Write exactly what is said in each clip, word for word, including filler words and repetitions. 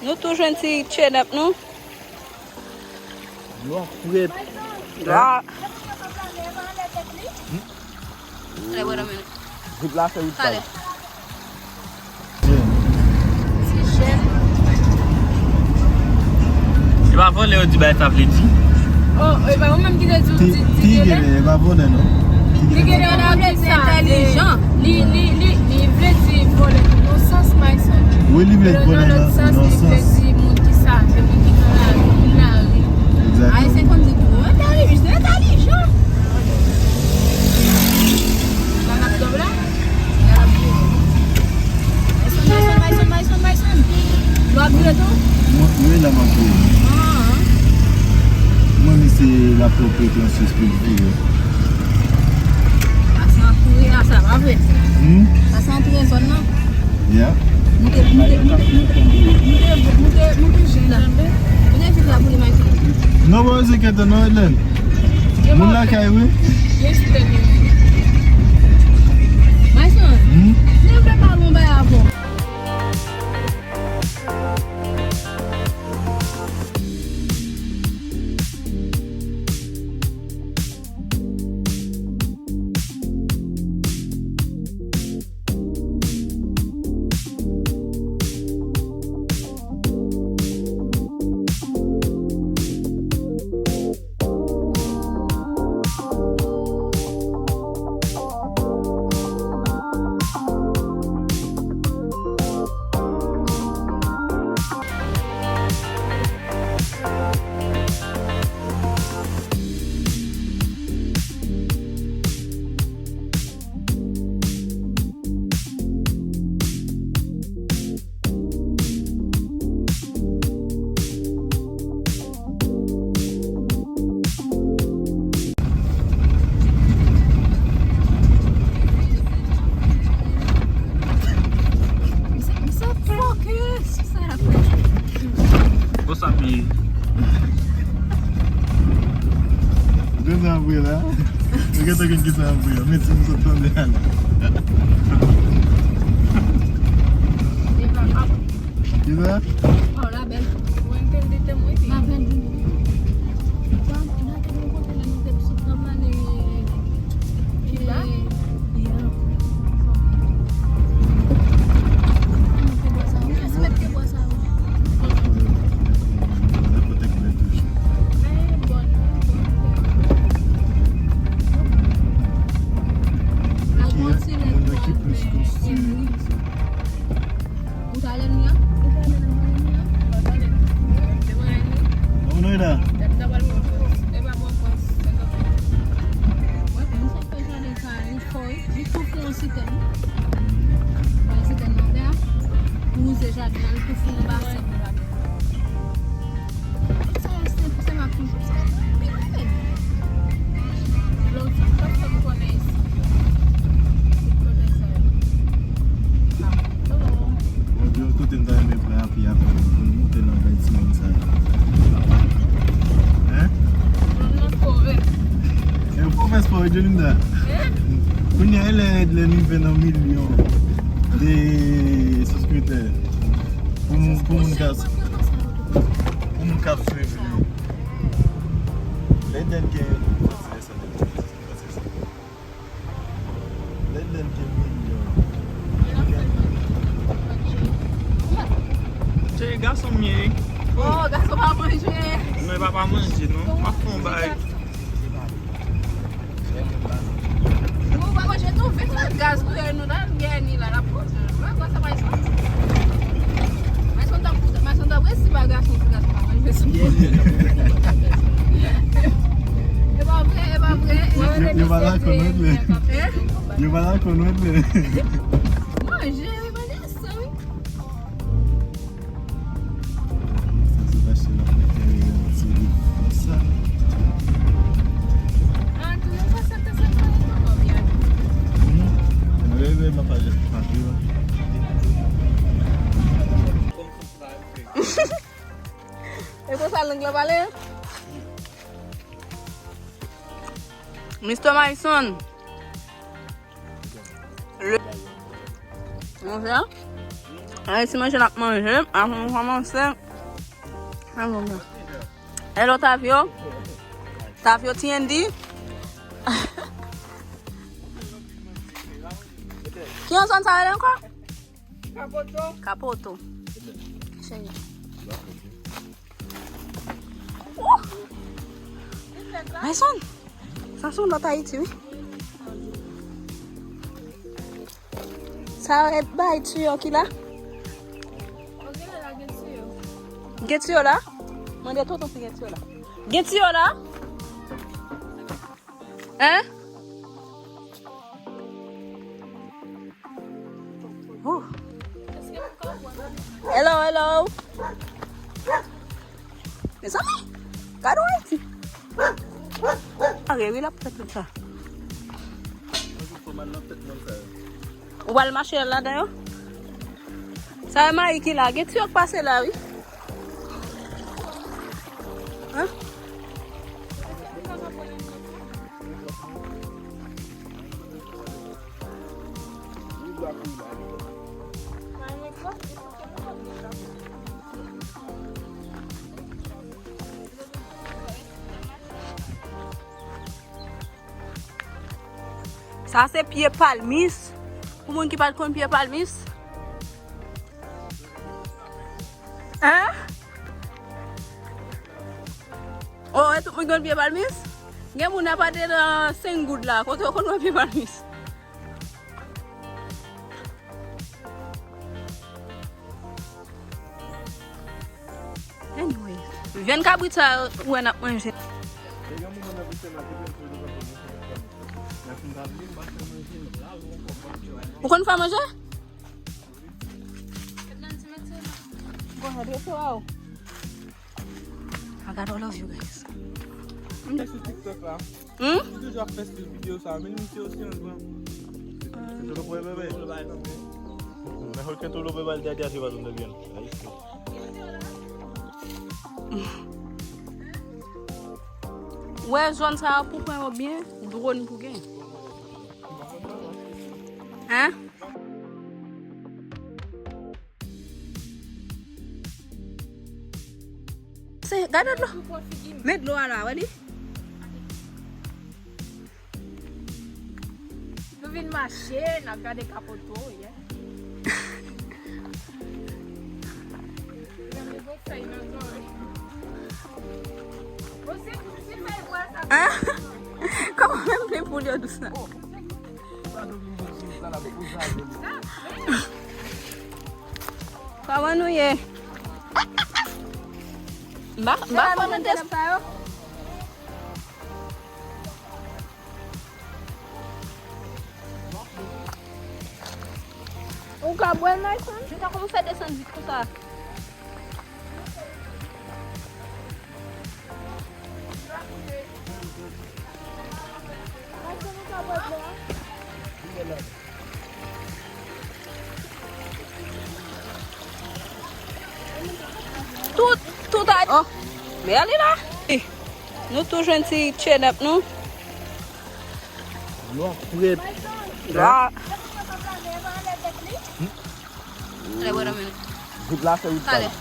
Nou tou jwenn ti tchenèp nou. Dlo a frèt. Dlo a. Allez, wait a minute. Wout la fè wout pal. Allez. Ti jèn. Se pa vòlè yo di bay sa vle di. Oh, e pa ou menm ki te di, di, di, di, e pa vòlè non. Ti genlè an Ayiti se entèlijan. Li, li, li, li vle di vòlè nan yon sans, Mayson. Wi, li vle vòlè nan, nan sans. Li vle di moun ki save, moun ki nan lari, moun lari. Egzakteman. Ayisyen konn di tou, entèlijan, entèlijan. La n ap dòm la. Mayson, Mayson, Mayson, Mayson, Mayson. Dlo ap vire tou? Mwen, wi, la m ap vire. Ah. Mwen, mi se la pwòp prekosyon pou l vire. Sa se antre a, sa pa vre. Hmm? Sa se antre zòn nan. Yeah. Moute, moute, moute, moute, moute, moute jip la. Moute jip la pou li, Mayson. Non, bon, se kèt non, Edlène. Moun lakay, wi. Mayson, hmm? Leve pa bon bay avon. Misye, misye fokis sou sa l ap fè. Konsa m ye. Ou gen sa apre la? Ou gentan konn ki sa apre la. Men si m sot tande ale. Kisa? Oh, la bèl. Mwen te di te mwen di. La bèl di. Bon, nou te nou kote la, nou te sot nan mane. Kiba? Yeah. Nou te bò sa. Yes, mèt ke bò sa. Nenpòt ki lè toujou. Men bon, bon. Ki moun nan ki plis konstwi. Ou ta lè nou an? Ou ta lè nou an? Ou ta lè nou? Ou nou la? Mwen, mwen sa fè jaden sa, li fò, wi. Li tou fè yon sitèn. Yon sitèn nan tè a. Pou wouze jaden an, li tou fè yon basen pou jaden. Tout sa yo se, se m ap toujou, se pi lwen menm. Lòt sa, lòt sa m konnen isi. Konnen sa yo. Ah, oh. Bon, gen yon kote m ta renmen pran apye avè nou pou n moute nan bay timoun sa yo. Hein? Zòn nan fò vre. E pwomès pa w, Jolinda. Hein? Kounye a, e lè, lè nou rive nan milyon de souskriptè. Pou moun, pou moun ka Pou moun k ap swiv li. Lè Dèl gen, lè Dèl gen milyon. Se gason m ye, wi. Oh, gason pa manje. Non, e pa pa manje, non. M ap fè yon bagay. Nou pa manje tou, vin nan gaz koulè nou la, gè ni la, la pwòp. Mwen kwè sa pa isan. Mwen son tankou, mwen son tankou si pa gason, si gason pa manje sou. E pa vre, e pa vre. Yo, yo pa la konn wè. Hein? Yo pa la konn wè. Manje, wi, manje san, wi. Sa se paske l ap enterye yon ti vid konsa. Ah, tou yon konsa te sa pale kòman, byen. Hmm. Mwen reve m ap pale ak papi, wi. E konsa lang la pale? Mister Myson. Le... Mon frè? Ay, si manje n ap manje, avan nou kòmanse. Avan nou. Hello, Tavio. Tavio T N D. Ki yon zòn sa rele ankò? Kapoto. Kapoto. Cheri. Wouh! Mason, sa se yon lòt Ayiti, wi. Sa e bay tiyo ki la? Gen tiyo la? Mande tonton si gen tiyo la. Gen tiyo la? Hein? Ouh. Hello, hello. Mezanmi, gade w Ayiti. Pare wi l ap fè tout sa. Ou pral mache ladan yo? Sa e mayi ki la. Gen tiyo k pase la, wi. Hein? Sa se pye palmis. Pou moun ki pa t konn pye palmis. Hein? Oh, e tout moun konn pye palmis? Gen moun apa te nan senk goud la. Kote yo konn wè pye palmis? Anyway, vyann kabrit sa ou wè n ap manje. Ou konn fè manje? Go ahead, rete wa w. I got all of you guys. M te sou TikTok la. Hmm? M toujou ap fè stil videyo sa, men m se osi an gran. Mejor que tú lo bebas el día que arriba donde bien. Ahí sí. Wè zòn sa yo pou pran yo byen, dwòn pou gen. Hein? Se, gade dlo. Men dlo a la, wè li? Nou vin mache, n ap gade kapoto, yeah. Gade bon fèy nan zòrèy. Bon, si, si fèy bwa sa. Hein? Kòman menm plen poul yo dous nan? Kòman nou ye? M pa, m pa konn tès. Ou ka bwè l, Mayson? Ou ka kòman fè desann vit konsa? Tout, tout a, oh, men li la. Nou tou jwenn ti tchenèp nou. Lwa frèt. Lwa. Ale, wait a minute. Vit la fè wout pal. Ale.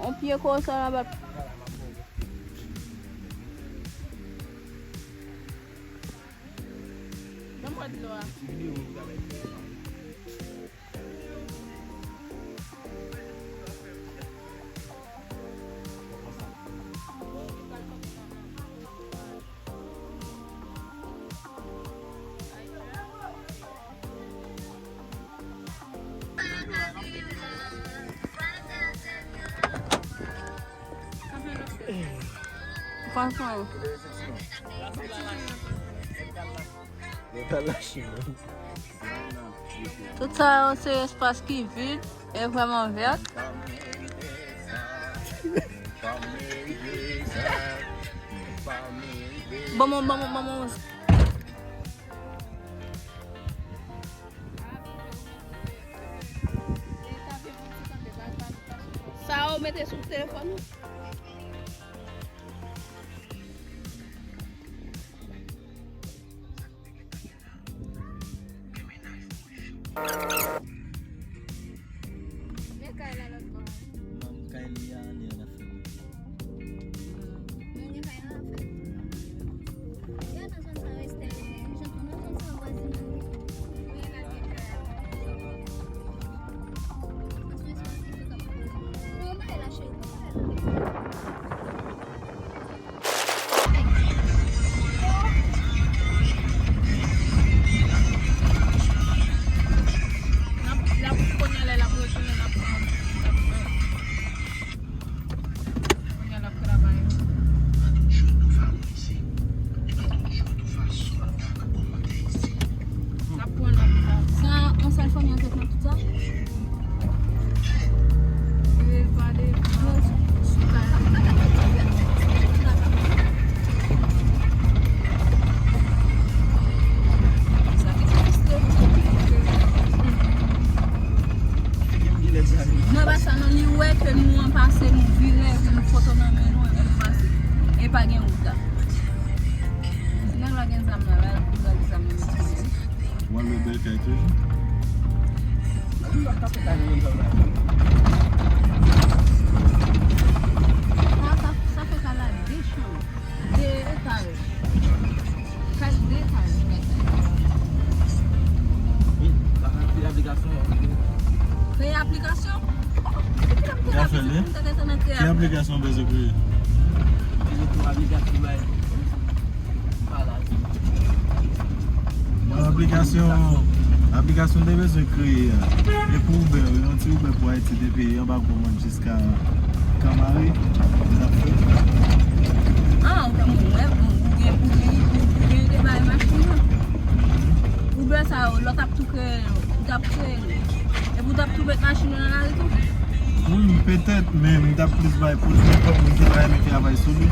On pye konsa la bat. Ban mwen dlo a. Pran swen w. Tout sa yo se espas ki vid e vrèman vèt. Bon, bon, bon, bon, bon. Sa ou mete sou telefòn ou? Men kay la lòt bò a. Manm kay li a, li a la fè. Men gen kay la fè. Gen nan zòn sa yo, Estelle, men jan tou nan zòn sa yo, vwazinaj. Wi, la gen kay la. Bon, bay la, cheri, bon, bay la. N ap, l ap, kounye a lè l ap retounen, l ap, l ap, kounye a l ap travay. N ap pran lòt la. Sa, yon sèl fanmi an tèt nan tout sa? Non, pa sa non, li wè ke nou an pase, nou vire, ke nou foto nan men nou, epi nou pase. E pa gen wout la. Si nèg la gen zam nan, la, li pral zam nan, mesye. W al wè bèl kay toujou. Sa, sa, sa fè kay la de chanm, de etaj. Kay de etaj, kay sa. Wi, pa ka kreye aplikasyon. Kreye aplikasyon? Oh, epi la m te la vizit, m te gentan nan kreye aplikasyon. Ki aplikasyon w bezwen kreye? Kreye tou aplikasyon bay. Bon, aplikasyon, aplikasyon te bezwen kreye a. E pou Uber, yon ti Uber pou Ayiti depi anba Gwo Mòn jiska Kanmari, sa fè. Ah, ou te mwen, ou gen, ou gen, ou gen te bay machin nan. Uber sa yo, lòt ap tou kreye, ou t ap kreye. Epi w t ap tou met machin nan nan lari tou? Wi, petèt, men m t ap plis bay pou moun ki pa renmen travay sou li.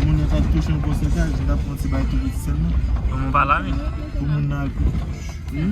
Moun yo t ap touche yon pòsantaj, m t ap pran ti bay tou piti sèlman. Pou moun pa la, wi. Pou moun nan al pi. Wi.